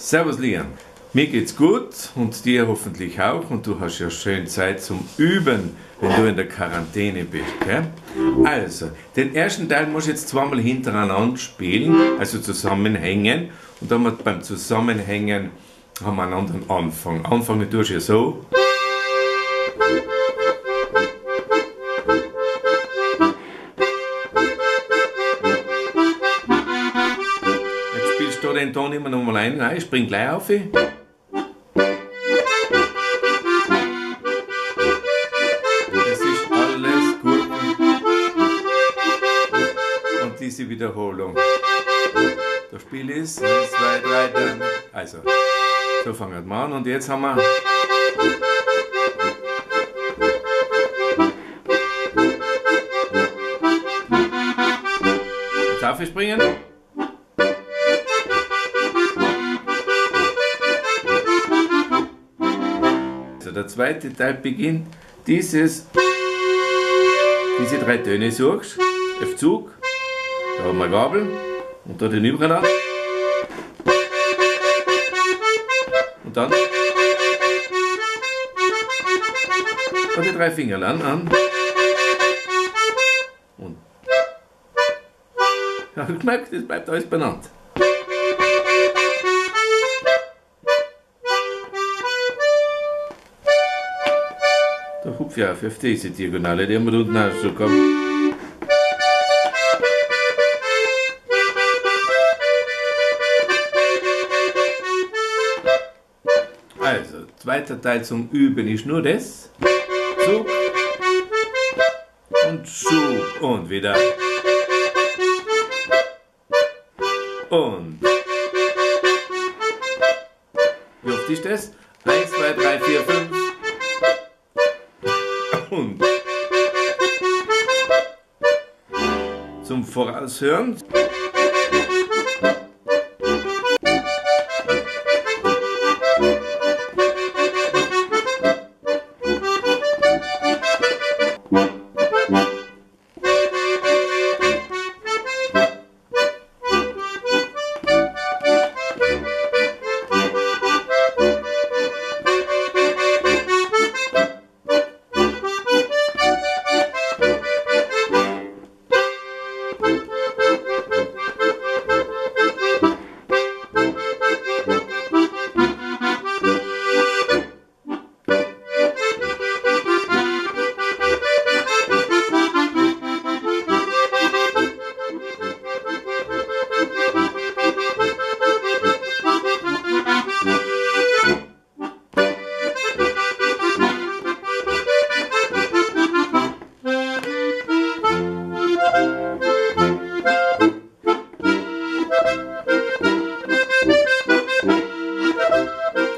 Servus Liam, mir geht's gut und dir hoffentlich auch und du hast ja schön Zeit zum Üben, wenn du in der Quarantäne bist, gell? Also, den ersten Teil musst du jetzt zweimal hintereinander spielen, also zusammenhängen, und dann beim Zusammenhängen haben wir einen anderen Anfang. Anfangen tust du ja so. Da den Ton immer noch mal ein, nein, ich spring gleich auf. Es ist alles gut. Und diese Wiederholung. Das Spiel ist 1, 2, 3, dann. Also, so fangen wir an und jetzt haben wir. Jetzt aufspringen. Der zweite Teil beginnt, diese drei Töne suchst, F-Zug, da haben wir Gabel und da den Übergang und dann und die drei Finger an und ja, gemerkt, das bleibt alles benannt. Da hupf ich auf diese Diagonale, die haben wir unten auch schon gehabt. Also, zweiter Teil zum Üben ist nur das. Zug und Schub und wieder. Und. Wie oft ist das? 1, 2, 3, 4, 5. Und zum Voraushören.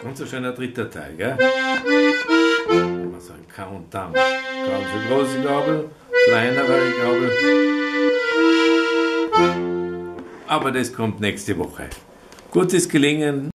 Und so schöner dritter Teil, gell? Immer so ein Countdown. Ganz große Gabel, kleinere Gabel. Aber das kommt nächste Woche. Gutes Gelingen.